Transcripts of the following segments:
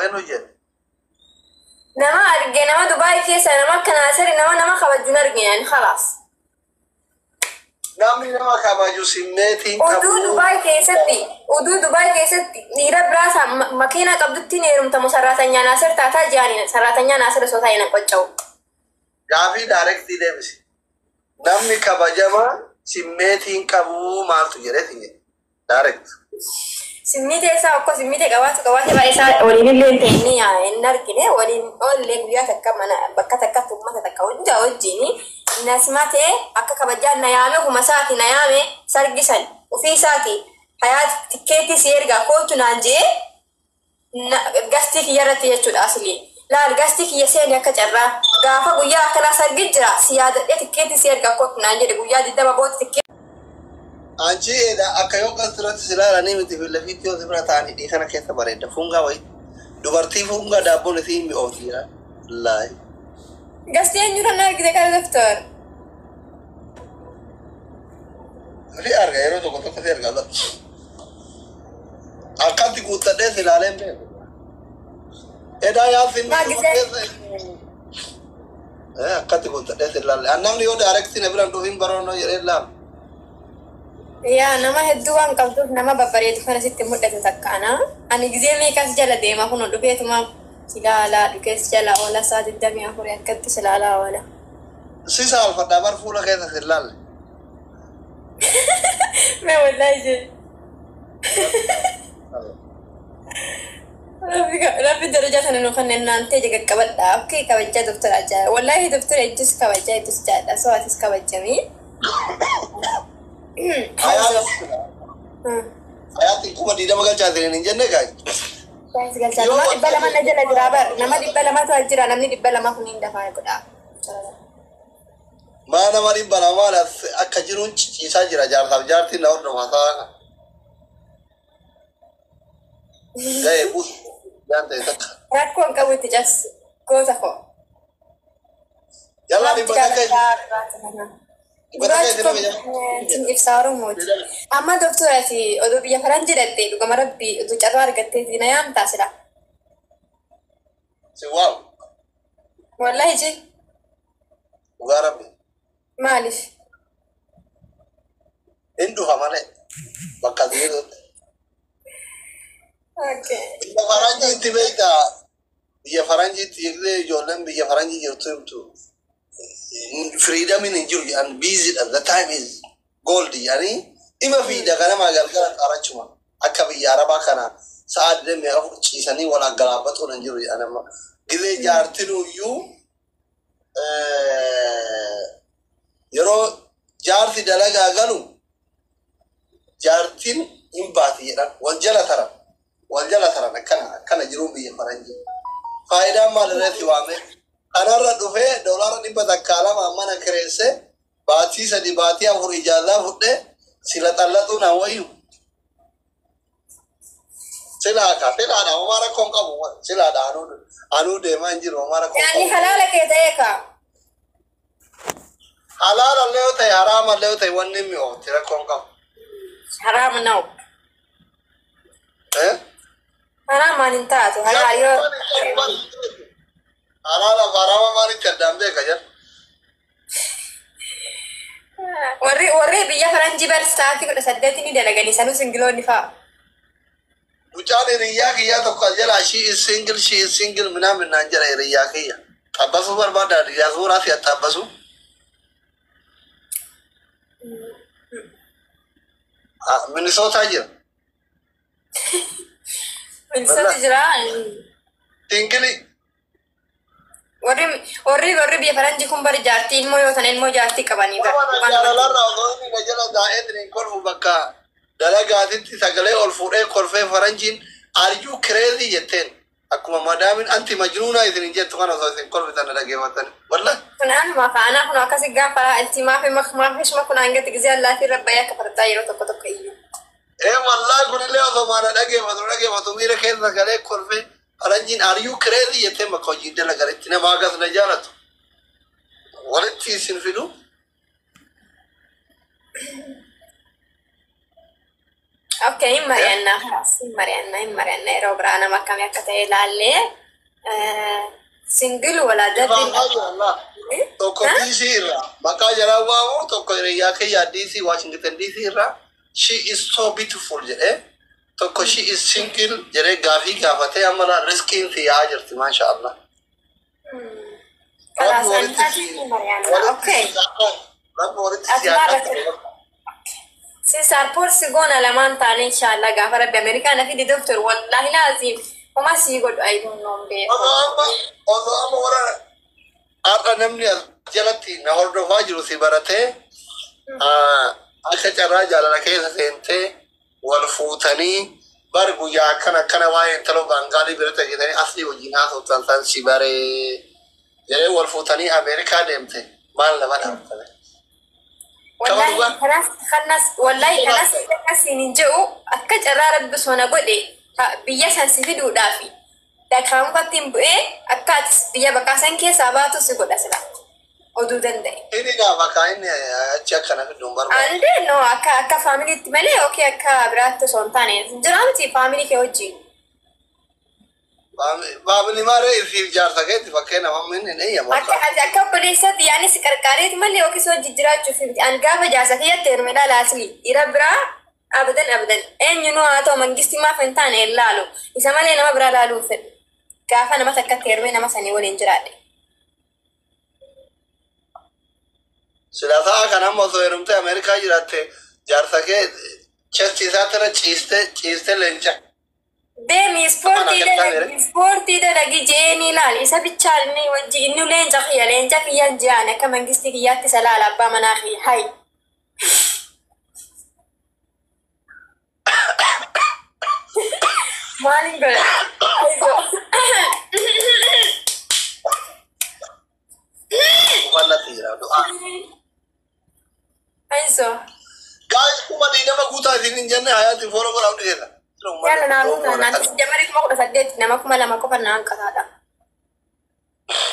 Eenyu jedhe? Nama arge, nama Dubaay keessa nama akka Naasir nama kabaju hin argine ani, khalaas. Namni nama kabaju simmeetiin Oduu qabu. Dubaay keessatti dhiira biraa makiina qabdutti ni heerumtamu saraatanyaa Naasir taataa ji'anii saraatanyaa Naasir osoo taa'ee nan qocca'u. Gaafii direct deebisi. Namni kabajamaa simmeetiin qabu maaltu jedheetiin jedhe? Direct. Simmiitee isaa okkoo simmiitee qabaatu qabaate baay'ee isaa waliin illee hin ta'in hin argine, waliin oollee guyyaa takka mana bakka takkatti uummata takka hunda wajjin nasmatee akka kabajaan na yaame, kuma isaati na yaame, sargisan ofii isaati hayaat tikkeettii si ergaa kootu naan jee gastii kiyya irratti jechuudha. Asli laal, gastii kiyya seeni akka carraa gaafa guyyaa akkanaa sargi jira, si yaadadhee tikkeettii si ergaa kootu naan jedhe, guyyaa 20 booda tikkeettii. Anchi edha akka yoo qasirratti si ilaalanii miti, fi lafiitti yoo si bira ta'an hidhii kana keessa bareedda. Fuungaa wayii. Dubartii fuungaa daabboon isii hin mi'oofti jira. Wallaahi. Gastii eenyurra na argite kana, doktor? Si arga, yeroo tokko tokko si arga. Akkatti guuttadhee si ilaalee hin beeku. Edaa yaafin. Maa gisee? Akkatti guuttadhee si ilaalee. Namni yoo direct na biraan dhufin baroonnoo jedhee ilaalu. Yaa, nama hedduu waan qabduuf nama babbareedu kana sitti mul'atu takka ana. Ani gizee meeqas jala deema, kun dhufeetuma silaalaa dhukees jala oola, saa 24 akkatti silaalaa oola. Si saalfadhaa bar, fuula keessa si ilaalle. Mee wallaahi jedhe. Rabbi darajaa sana nu kanneen naantee jega qabadha. Okay, kabajaa doktora ajaa'iba. Wallaahi doktora ejjus kabajaa ejjus jaadha. So atis kabajamii. Hayaatiin 20,000 galchaa jiran hin jenne gaa. Guys, galchaa nama 200 na jala jira bar. Nama 200tu as jira. Namni 200 kun hin dafaa godha. Maa nama 200 maal akka jiruun ciciisaa jira, jaarsaaf jaartiin na hordofaa sa'a. Ga'ee buusu jaan ta'e takka. Rakkoon qabu, itti cabsi. Goota koo. Yallaa 100 100 isin nama jala. Ibsaa Oromooti. Amma doktora ati oduu biyya faranjii dhattee, dhugama rabbii oduu carraa argatteeti na yaamtaa sila. Si waaw. Wallahi je. Dhugaa rabbi. Maaliif? Hin dhufa malee bakka jirutti. Biyya faranjiitti beektaa, biyya faranjiitti illee ijoolleen biyya faranjii jirtu himtu. Freedomiin hin jiru jedhan, busydha, the time is gold jedhanii ima fiida, ganamaa galgala xaarachuma, akka biyya arabaa kana sa'a 24 ciisanii wal aggalaabbatuun hin jiru jedhan. Amma gizee jaartinuyyuu yeroo jaarti dalagaa galu jaartiin hin baati jedhan, wal jala taran, wal jala taran. Akkana akkana jiruun biyya faranjii. Faayidaan maal irratti waame? Kanarra dhufee doolaara 102 mana kireesse, baatii 3 baatii 4 ijaazaa fudhee sila xallaxuu naan wayyu. Silaa ka silaadha, homaa rakkoon qabu, silaadha, anuu deemaa hin jiru, homaa rakkoon Yaani qabu. Halaala kee ta'ee kaa. Halaalallee yoo ta'e, haraamallee yoo ta'e, wanni mi'oofti rakkoon qabu. Haraama na'u. Eh? Haraamaan hin taatu. Halaal yoo. Halaala fi haraama maalitti addaan beeka jedha? Warri biyya faranjii bar sa'aatii 18 ni dalaganii, sanuu singleoonni fa'a. Mucaan hiriyyaa kiyyaa tokko as jalaa "She is single, she is single" minaamin naan jedha hiriyyaa kiyya. Xabbasuu barbaada, suuraa si xabbasu. Minisootaa jira. Minnesota jira. Single. Warri biyya faranjii kun bari jaartii ilmoo yoo ta'an ilmoo jaartii qabanii bar. Nama jaalalarraa osoo inni na jala taa'ee tiriin kolfu, bakka dalagaatitti sagalee ol fuudhee kolfee, faranjiin "Are you crazy?" jetteen. Akkuma madaamin "Anti majnuunaa" isin hin jettu kana osoo isin kolfitan na dhageeffattan. Wallah. Kun anuma faana kun akkasi gaafa itti maafi maafishuma kun hangatti gizee allaatii rabbayee akka fardaa yeroo tokko tokko iyyuu. Ee wallahi, kunillee osoo maana dhageeffatu miira keessa galee kolfee, faranjiin "Are you crazy?" jetteen bakka hojii dalaganitti nama akkas na jaalatu. Walitti isin fidu. Okay, hin mari'annaa kalaas hin mari'annaa hin mari'annaa yeroo biraa nama akkamii akka ta'e ilaallee single walaa Ifaan darbi. Allah. Tokko DC irraa maqaa jalaa waamu, tokko hiriyaa kiyyaa DC, Washington DC irraa, "She is so beautiful" jedhee, tokko "She is single?" jedhee gaafii gaafatee, amma laa riskiin si yaa'aa jirti, maasha Allah. Kalaas Rabbi walitti ani si hin mari'annaa. walitti Okay. si Rabbi walitti si Ati maal haa. Sin si goona lamaan taane inshallah gaafa Rabbi Ameerikaa na fidi doctor, wallahi laazim homaa sii godhu, I don't know, beeku. Osoo amma warra har'a namni as jalatti na hordofaa jiru si baratee, akka carraa jaalala keessa seentee wal fuutanii bar guyyaa akkana akkana waa'ee intaloo Baangaalii biratti hojjetanii asli wajjin haasoftan san si baree jedhee wal fuutanii Ameerikaa deemte, maal nama dhaabtame? Wallahi kanas kanas wallahi kanas akkasiin hin jedhu, akka carraa Rabbi sona godhe biyya san si fiduudhaafi dhakaan mukatti hin bu'ee akka atis biyya bakkaa san keessaa baatu si godha sila oduu danda'e. Inni gaafa kaa inni achi akkana fiduun barbaadu. Andee no, akka faamiliitti malee yookiin akka biraatti osoo hin taane jira miti faamilii kee wajjin. Family maaree isiif jaarsa keetti fakkeenyaaf amma inni hin eeyyamu. Akka ati akka obboleessatti yaani si qarqaareeti malee yookiin si wajjin jiraachuuf miti. Ani gaafa jaarsa kiyyatti heerume ilaala, asli dhiira biraa abadan abadan eenyunuu haa ta'u mangistii maaf hin taane hin laalu, isa malee nama biraa laaluu hin fedhu. Gaafa nama takkatti heerume nama sanii waliin jiraadhe. Sila sa'a kana amma osoo heerumtee Ameerikaa jiraatte, jaarsa kee chest isaatti irra ciiste ciiste leenca. Deemi ispoortii dalagi, ispoortii dalagi jeeni ilaali, isa bichaa inni wajji inni leenca kiyya, leenca kiyyaan ji'aan akka mangistii kiyyaatti isa laala, abbaa manaa kiyya hayi. Maalin godha? Ufannatti jira du'aa. Aiso. Guys, 20,000 guutaa isin hin jenne, hayaatiin follow godhaa hundi keessa. Yalla naa guutaa naan jamari 18,000, nama 2,000 qofa naan qataadha.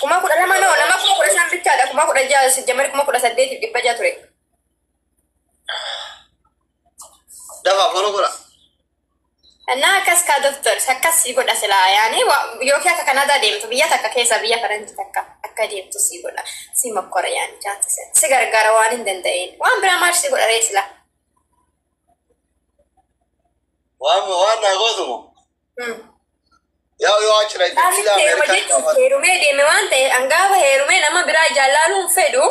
12,000 noo, nama 15,000 bichaadha, 16,000 jamari 18,600 ture. Dafa follow godhaa. Naa akkas kaa doctor, akkas si godha silaa yaani yookiin akka Kanaadaa deemtu, biyya takka keessa biyya faranjii takka akka deemtu si godha, si mokkora yaani chance si gargaara waan hin danda'een, waan biraa maal si godha ree sila? Waan naa gootumo. Yaa yoo achi dhaqxe Laasitti biyya heeruma Ameerikaa jechuun gaafata. Heerumee deeme waan ta'e an gaafa heerumee nama biraa jaallaluu hin fedhu,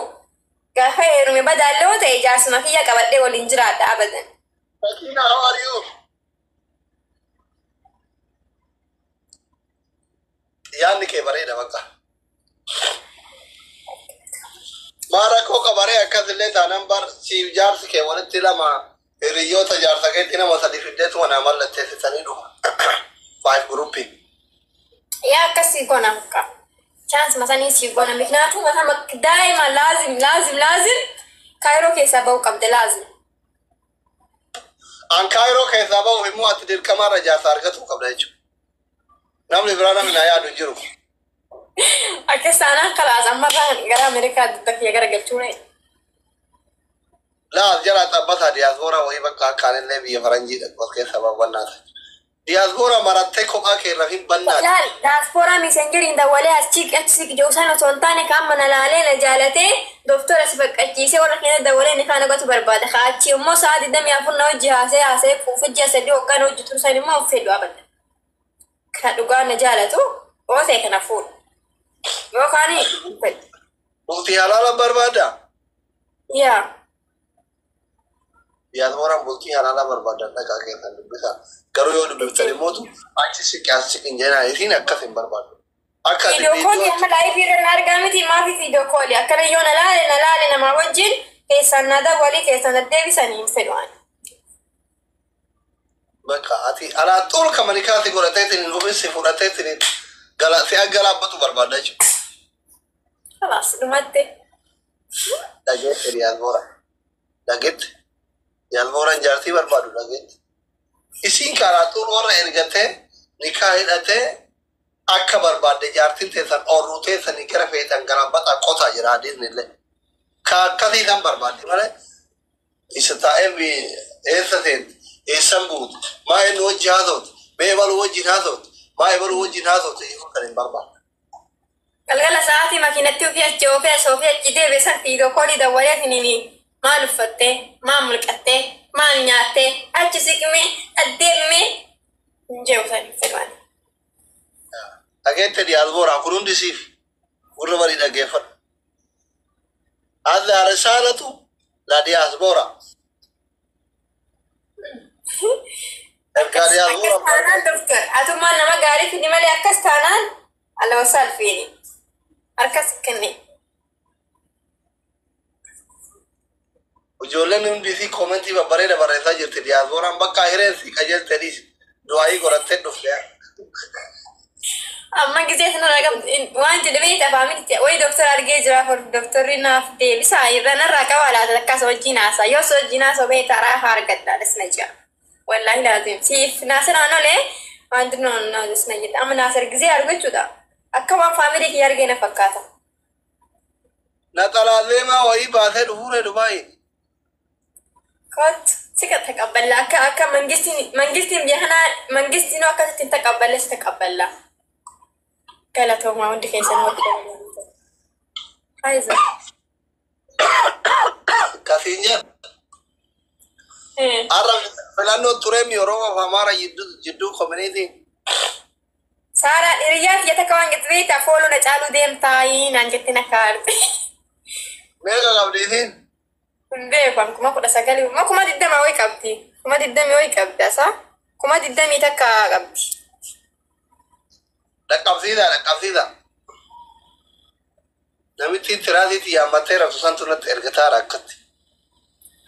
gaafa heerume badaallee yoo ta'e jaarsuma kiyya qabadhee waliin jiraadha abadan. Sakina, how are you? Yaadni kee bareeda bakka. Maa rakkoo qabaree akkasillee taanaan bar siif jaarsi kee walitti lama hiriyoota jaarsa keetti nama sadi fiddeetu mana mallatteessisanii dhufa. Five grouping. Yaa akkas si goona bakka. Chance masanii si goona miknaatu mata daa'ima laazim laazim laazim Kaayiroo keessaa bahuu qabda laazim. An Kaayiroo keessaa bahuuf immoo ati dirqamarra jaarsa argatuu qabda jechuudha. Namni biraa namni na yaadu hin jiru. Akkas taanaan kalaas ammarraa gara Ameerikaa dugda kiyya gara galchuun. Laas jala xabbataa diyaaspooraa wayii bakka akkaanillee biyya faranjii dhaqbas keessa babbannaa ta'a. Diyaaspooraa marattee kophaa kee irra hin bannaati. Laal daaspooraa messenger iin dawwalee as chiqi achi siqi jiru sana osoo hin taane kan amma na laalee na jaalatee doktora si baqqachiisee warra keessa dawwalee ni kaan agatu barbaada. Kaachi immoo sa'a 24 na hojii haasee haasee kuufa ji'a 3 hoggaa na hojii tursan immoo of fedhu abadda. Kan dhugaa na jaalatu yoo ta'e kana fuudhu. Yookaan hin fedhu. Bultii halaala barbaada. Yaa. Diyaaspooraan bultii halaala barbaadan dhaqaa keessan dubbisaa. Garuu yoo dubbiftan immoo achi siqi as siqi hin jenaan, isiin akkas hin barbaadu. Akka ati Video call viidiyoo amma live irra na argaa miti, maafi video call akkana yoo na laale na laale namaa wajjin keessaan na dawwalii keessaan na deebisanii hin fedhu ani. Bakka ati alaa xur kamanikaa si godhateetiin hin dhufin, si fudhateetiin gala si aggalaabbatu barbaada jechuudha. Kalaas dhumatte. Dhageette diyaaspoora. Dhageette. Diyaaspooraan jaartii barbaadu dhageette. Isiin karaa xur warra ergatee nikaa hidhatee akka barbaadde jaartiin teessan oorruu teessanii gara feetan galaabbataa qotaa jira hadiisni illee. Ka akkasii kan barbaadde malee isa taa'ee eessa seenti. Eessan buute? Maa inni wajji haasofte? Mee ebaluu wajjin haasofte? Maa ebaluu wajjin haasofte? Kan hin barbaanne. Galgala sa'aatii makiinatti ofii achi oofee as oofee achi deebi'e san fiigoo koolii dawwalee tiniini maal uffattee, maal mulqattee, maal nyaattee, achi siqmee, addeemmee hin jeewu san fedhaan. Dhageette diyaasbooraa kun hundi siif gurra barii dhaggeeffadhu. Hadha risaalatu la diyaasbooraa. Ergaa Akkas diyaasbooraa. Taanaan doktor, atummaan nama gaarii fidi malee akkas taanaan alawasaal fiini. Harkas kenne. Ijoolleen hundi isii koomentii babbareeda barreessaa jirti. Diyaasbooraan bakka hireensi qajeeltaniis du'aayii godhattee dhufte. Amma gisee sana waan jedhe beekta faamilitti wayi doktor argee jira doktorri naaf deebisa irra narraa qaba laata akkas wajjin haasa yoo si wajjin haasa beekta raafa argadha dasna jira. Wallaahi laazim siif naasir aan olee wanti noon dasna jedha amma naasir gisee argu jechuudha. Akka waan faamilii kiyya argee na fakkaata. Naxalaa deemaa wayii baasee dhufuure Dubaayii. Kot sika taqabballa akka akka mangistiin mangistiin biyya kanaa mangistiin akkasitti hin taqabballe si taqabballa. Galatoomaa hundi keessan wajjin. Haayiza. Kasiin jedha. Har'a filannoo tureemi Oromoo fi Amaara jidduu koominiitiin. Saaraan hiriyyaa kiyya takka waan jette beektaa fooloo na caaluu deemtaa naan jette na kaarte. Meeqa qabdi isiin? Hin beeku an 19,000 kuma 20,000 wayi qabdi. 20,000 wayi qabdi asaa 21,000 qabdi. Dhaqqabsiisaa dhaqqabsiisaa. Namitti tiraasiitti yaammattee rabsu santu natti ergataara akkatti.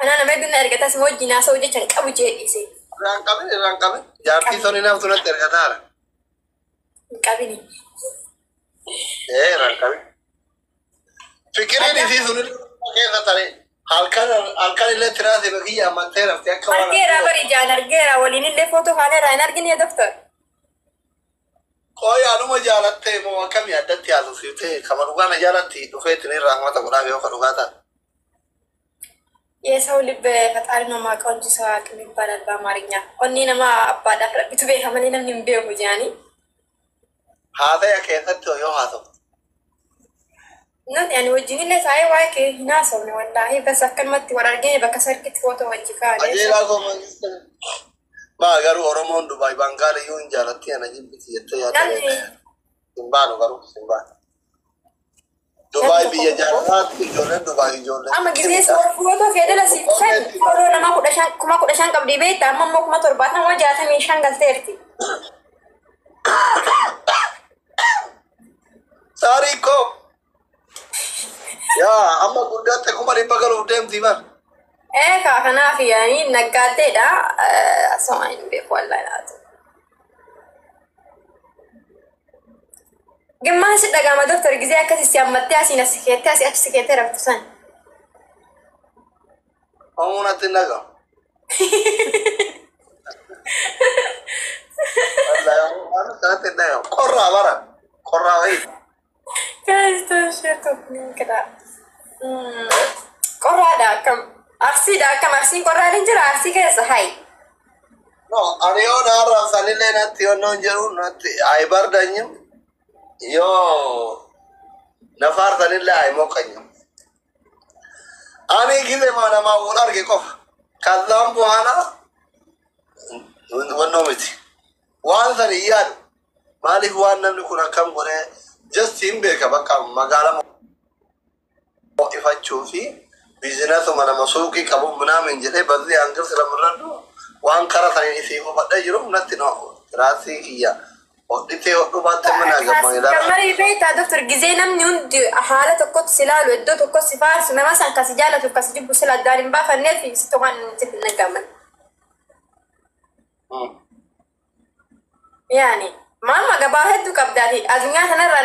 Anaa nama hedduun na ergatas wajjin haasa'uu jecha hin qabu jee dhiise. Irraan qabin irraan qabin. Jaartii sonni naaftu natti ergataara. Hin qabini. Ee irraan qabin. Fikiriin isii sun keessa taree halkan halkan illee tiraasii bakki yaammattee rafte akka waan. Argeera bari jaan argeera waliin illee footoo kaaneera hin argine doktor. Qooyi anuma jaalattee moo akkamii addatti haasofsiiftee kama dhugaa na jaalatti dhufeetti ni rahmata godhaaf yoo ka dhugaa taate. የሰው ልብ ፈጣሪ ነው የማውቀው እንጂ ሰው አያውቅም ይባላል በአማርኛ። Onnee nama abbaadhaaf rabbitu beeka malee namni hin beeku jedhanii. Haasaya keessatti yoo haasofte. Nuti ani wajjin illee taa'ee waa'ee kee hin haasofne wallaahi bas akkanumatti wal argine bakka sarkitti footoo wajji kaane. Qajeelaa koo mangistu. Maa garuu Oromoon Dubaay Bangaal iyyuu hin jaalatti ana jibbiti jettee yaadda. Namni Hin baanu garuu hin baanu. Dubaay biyya jaalalaatti ijoolleen Dubaay ijoolleen. Amma gisee footoo fedhala siif shan footoo nama 15 15,000 qabdi beekta amma immoo 70,000 65 galteerti. Saarii koo. Yaa amma guddaatti 100,000 galuuf deemti bar. Ee kaa kanaaf yaani naggaaddeedha. Asuma hin beeku wallaahi laatu. Gimmaan si dhagama doktor gisee akkasii si hammattee asiin as keettee asii achi si keettee raftu san. Homuun natti hin dhagamu. Wallaahi waan kanatti hin dhagamu. Qorraa bara. Qorraa wayii. Qorraadha akkam Arsiidha akkam Arsiin qorraan hin jira Arsii keessa hayi. No, ani yoo naarraa sanillee natti yoo noon jedhu natti ayi bardanyim yoo nafaar sanillee ayi moqanyim. Ani gise ma namaa wal arge qofa. Kazzaan bu'aana wannoo miti. Waan san hin yaadu. Maaliif waan namni kun akkam godhee just hin beeka bakka magaalaa ifachuu fi biizinasuma nama suuqii qabu minaamin jedhee bazii hanga sila mul'adhu waan kara saniin isii hubadhee jiru natti no tiraasii kiyya hodhitee hodhu baatte mana gammadaa. Gammarii beektaa doktor gisee namni hundi haala tokkotti si ilaalu iddoo tokkotti si faarsu nama san kasi jaallatu kasi jibbu sila addaan hin baafanneef si tokkoon sitti hin dhagaman. Yaani maal gabaa hedduu qabdaati addunyaa kanarra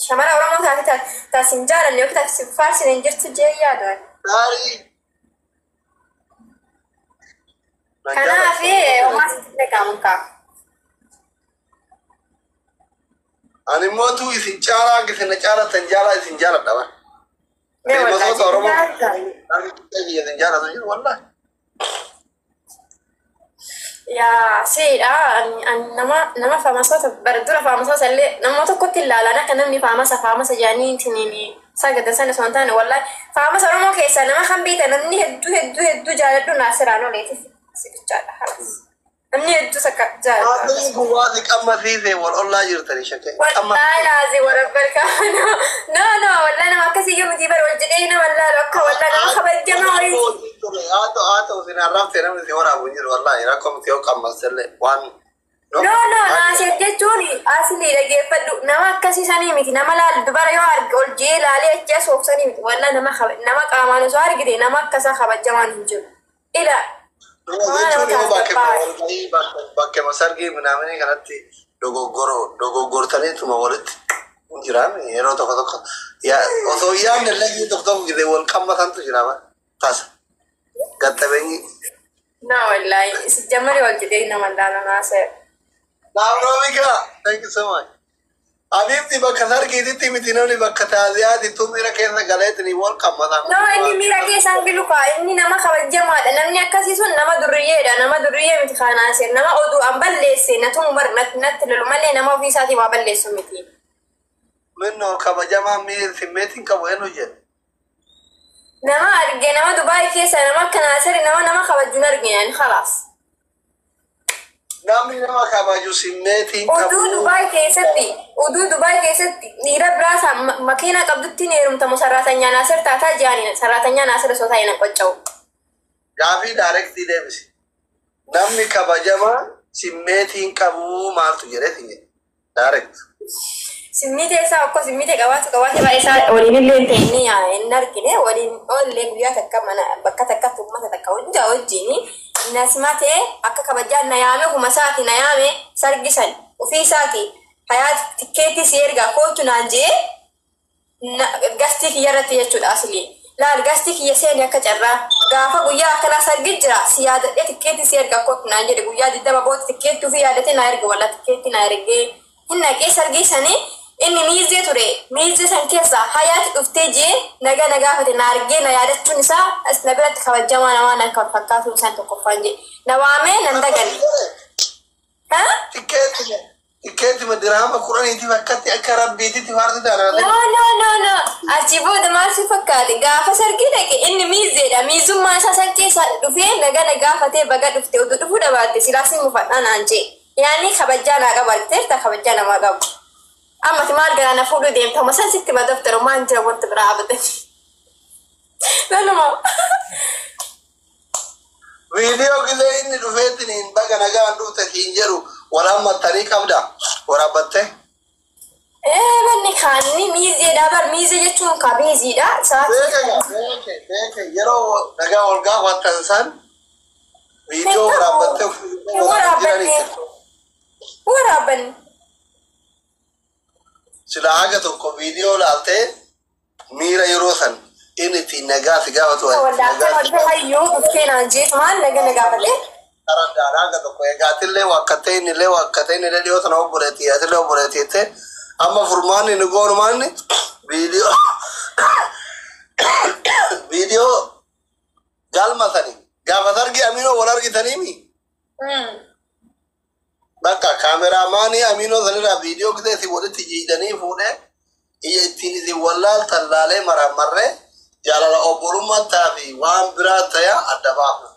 shamara Oromoo taate taasin jaalanne yookiin taasin faarsine hin jirtu jee yaadu. Saarii. Kanaaf homaa sitti dhagahamu kaa. Ani immoo tuu isin caalaa isin na caalatan jaalaa isin jaaladha ba. Mee Gosoota Oromoo wallaahi. isin jaalatu jiru wallaahi. Yaa seedha nama nama faamasoota bara dura faamasoota illee nama tokkotti ilaalan akka namni faamasa faamasa jedhanii tiniin sagada sana osoo hin taane, wallahi faamasa Oromoo keessaa nama kan beektan namni hedduu hedduu hedduu jaaladhu Naasiraan oleeti si bichaadha halas. Namni hedduu sakka jaaladhu. Naasiriin kun waan si qammasiise wal ollaa jirtani shakkee. Wallahi laazim warabbarka, no no no, wallahi nama akkasii miti bara wal jedhee nama laalu akka wallahi nama kabajamaa wayii. Haa ta'u, sin arrabte namni si waraabu hin jiru, wallahi rakkoo miti yoo qammasellee waan. No no, Naasir jechuun asli dhageeffadhu, nama akkasii sanii miti. Nama laal dubara yoo arge ol jee laalee achi as oofsanii miti. Wallahi nama nama qaamaan osoo argite nama akkasaa kabajamaan hin jiru. Ila Jechuun yoo bakkee bakkee sargii minaamini kanatti dogoggortaniituma walitti hin jiraan yeroo tokko tokko osoo yaadne illee tokko tokko gidee wal qammatantu jira tasa gaxabeenyi. No, wallahi sijjamari wal jedhee nama laala Naasir. Naamroomika, thank you so much. Habibti, bakka sargiititti miti, namni bakka taaziyaati tu miira keessa galeetini wal qammatan. No, inni miira keessaan gilu kaa, inni nama kabajamaadha. Namni akkasii sun nama durriyyeedha. Nama durriyyee miti kaa Naasir. Nama oduu an balleesse natu bar natti lolu malee nama ofii isaatii waa balleessu miti. Minno kabajamaa miir simmeetiin qabu eenyu jedhe. Nama arge nama Dubaay keessa nama akka Naasir nama nama kabajuun argine ani khalaas. Namni nama kabaju simmeetiin qabu. Oduu Dubaay keessatti dhiira biraa makiina qabdutti ni heerumtamu saraatanyaa Naasir taataa ji'anii saraatanyaa Naasir osoo taa'ee nan qocca'u. Gaafii direct deebisi. Namni kabajamaa simmeetiin qabu maaltu jedheetiin jedhe. Direct. Simmiitee isaa okkoo simmiitee qabaatu qabaate baay'ee isaa waliin illee hin ta'in hin argine waliin oollee guyyaa takka mana bakka takkatti uummata takka hunda wajjin nasimatee akka kabajaan na yaame kuma isaati na yaame sargisan ofii isaati hayaa tikkeetti si ergaa kootu naan jee gastii kiyya irratti jechuudha. Asli laal gastii kiyya seeni akka carraa gaafa guyyaa akkanaa sargi jira si yaadadhee tikkeetti si ergaa kootu naan jedhe. Guyyaa 20 booda tikkeetti ofii yaadatee na erge. Walla tikkeetti na ergee hin naqee sargii sanii. Inni miizee ture. Miizee san keessa hayaati dhuftee jee naga na gaafate, na argee na yaadachuun isaa as na biratti kabajamaa namaa nan kan fakkaatu isaan tokkoffaan jee na waamee nan daganne. Tikkeetti dirhama 10tiif akkatti akka rabbiititti faarsi taana. No no no no, achi booda maal si fakkaate? Gaafa sargii dhaqe inni miizeedha. Miizummaa isaa san keessa dhufee naga na gaafatee, baga dhufte, oduu dhufuu dhabaatte silaa si mufadhaa naan jee. Yaani kabajaa naa qaba argiteerta, kabajaa namaa qabu. Amma maal garaa na fuudhuu deemta uma san sitti madaftaru maan jira wanti biraa abadan. Nanuma. Viidiyoo gisee inni dhufeetiin baga nagaan dhufte siin jedhu wal hammattanii qabda waraabbattee. Ee, manni kaanni miizeedha bar, miizee jechuun ka biiziidha. Beeke beeke beeke, yeroo nagaa wal gaafattan san viidiyoo waraabbattee Waraabbanne. Waraabbanne. Sila haga tokko viidiyoo laaltee miira yeroo san inni ittiin nagaa si gaafatu. Wallaahi wanta hayyuu dhuftee naan jeetu maal naga na gaafate. Karadaan haga tokko eegaatillee wakkattee innillee wakkattee innillee dhiyoo sana obboleetti atillee obboleetti jettee amma furmaanni nu goonumaanni viidiyoo galma sanii gaafa sargi Aminoo wal argitaniimi. Bakka kaameraamaanii Aminoo sanirraa viidiyoo gisee isin walitti jiidhanii fuudhee ija ittiin isin wallaaltan laalee maraammarree jaalala obbolummaa fi waan biraa ta'e adda baafna.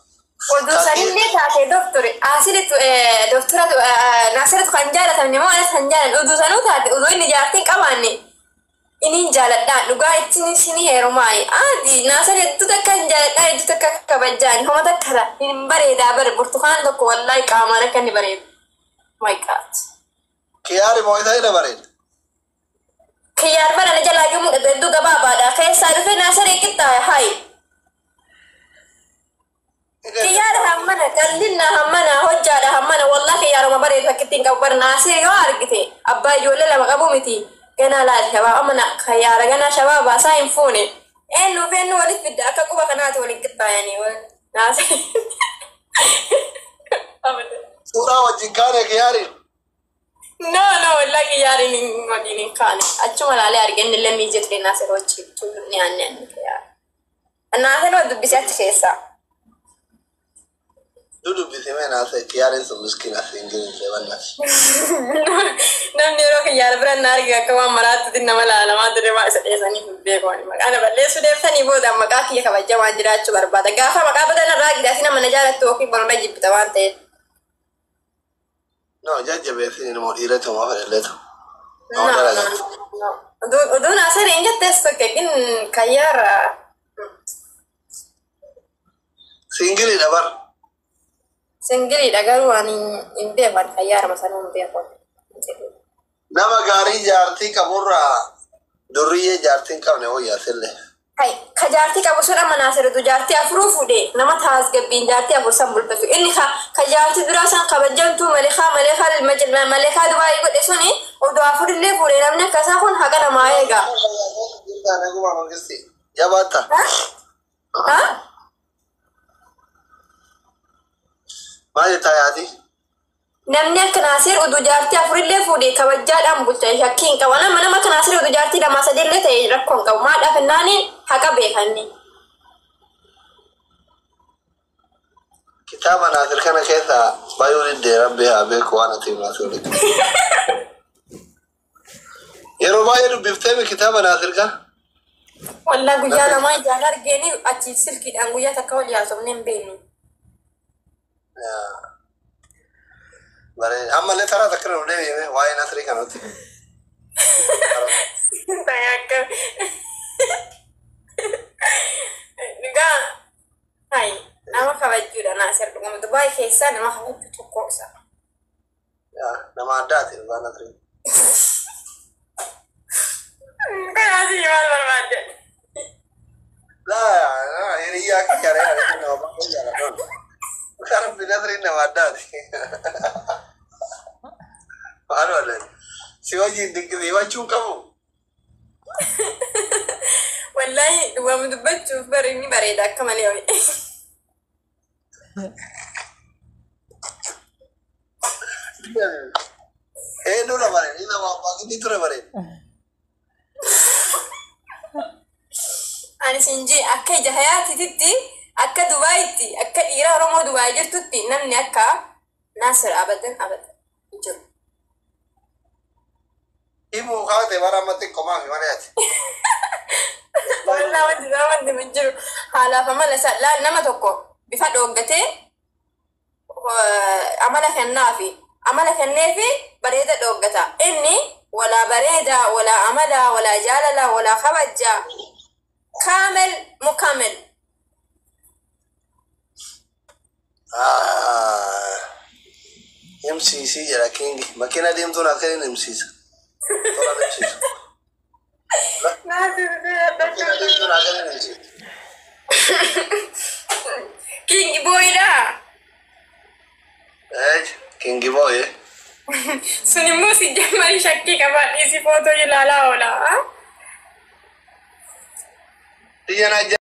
Oduu sanillee taate doktore asiritu doktora Naasiritu kan jaalatamne moo anas kan jaalan oduu sanuu taate, oduu inni jaartiin qabaanne inni hin jaaladhaan dhugaa ittiin isin heerumaayi. Aadi Naasir hedduu takka hin jaaladhaan, hedduu takka kabajaan homa takka hin bareedaa bare, burtukaana tokko wallaahi qaamaan akka inni bareedu. My God. Kiyyaari moo isa irra bareeda? Kiyyaar bara na jalaa yoo mul'atu hedduu gabaabaadha. Keessaa dhufee Naasirii qixxaaye hayi. Kiyyaara hammana qallinna hammana hojjaadha hammana, wallahi kiyyaaruma bareedu akkitti hin qabu bara. Naasir yoo argite abbaa ijoollee lama qabu miti ganaa laal shabaab amma kiyyaara ganaa shabaabaa isaa hin fuune. Eenyu fi eenyu walitti fidda akka quba kanaati waliin qixxaayanii Naasir. Suuraa wajjin kaane kiyyaariin. No no, wallahi kiyyaariin waliin hin kaane. Achuma laalee arge, inni illee miijee ture Naasir wajjin ni aanne kiyyaara. Naasir wa dubbisee achi keessaa. Dudubbisime naasa kiyaareen sun miskiina singilii lebannaati. Namni yeroo kiyyaara bira na arge akka waan maraatti nama laalamaa ture waan isa dheessaniif hin beeku ani maqaa na balleessuu deebisanii booda maqaa kiyya kabajamaa jiraachuu barbaada. Gaafa maqaa badan irraa gidaasi nama na jaalattu yookiin barna jibbita waan ta'eef. No, jajjabeessin ilmoo dhiiratu maa fedhalleetu. No, no, no. Oduun asirra hin jettees tokko kin kayyaara. Singiliidha bar. Singiliidha garuu ani hin beeku ani kayyaara masanuu hin beeku. Nama gaarii jaartii qaburraa durriyyee jaartii hin qabne wayyaa sillee. Hai, ka jaartii qabu sun amma Naasiratu jaartii afuruu fuudhe nama taasgabbiin jaartii afur san bulfatu. Inni ka jaartii duraa san kabajamtuu maleekaa maleekaa ilma maleekaa dubaayii godhe suni oduu afurillee fuudhe namni akkasaa kun haqa namaa eega. Jabaatta. Ha? Maal jettaa yaati? Namni akka Naasir oduu jaartii afurillee fuudhe kabajaadhaan bulcha shakkii hin qabu. Nama akka Naasir oduu jaartii lamaa sadiillee ta'e rakkoo hin qabu. Maadhaaf hinnaani haqa beekanni. Kitaaba Naasir kana keessa bayuu diddee rabbi haa beeku waan ati Naasir walitti. Yeroo baay'ee dubbifteemi kitaaba Naasir kana? Wallaa guyyaa lamaa ijaan argeeni achi silkiidhaan guyyaa takka wal haasofnee hin beeknu. Bareeda. Ammallee taraa takka nu deebi'ime waa'ee Nasirii kanatti. Akka dhugaa hai nama kabajuudha Naasir dhuguma Dubaay keessaa nama kabaju tokko isa. Nama addaati dhugaa Nasirii. Kanaas maal barbaadde? Laa hiriyyaa kiyya nama baay'ee jaalladha. Rabbi Nasiriin nama addaati. Maal walleen si wajjin dinqisiifachuu qabu. Wallaahi dhugama dubbachuuf bari inni bareeda akka malee ho'i. Eenyudha bareeda? Inni nama abbaa inni ture bareeda. Ani siin jee akka ija hayaatiitti akka Dubaayitti akka dhiira Oromoo Dubaay jirtutti namni akka Naasir abadan abadan hin jiru. Himuu kaate bara amma xiqqoomaa fi mana yaati. Wallaa wanti nama wanti hin jiru haalaaf amala isaa laal nama tokko bifa dhooggatee amala kennaafi amala kenneefi bareeda dhooggata. Inni walaa bareeda walaa amala walaa jaalala walaa kabajja kaamel mukaamel. MCC jedha kingi. Makiina deemtuun akkaniin himsiisa. Tolaan himsiisa. Makiina deemtuun akkaniin himsiisa. Kingi booyidha. Kingi booyee. Sun immoo si jammari shakkii qabaa dhiisi footoo ilaalaa oola. Biyya na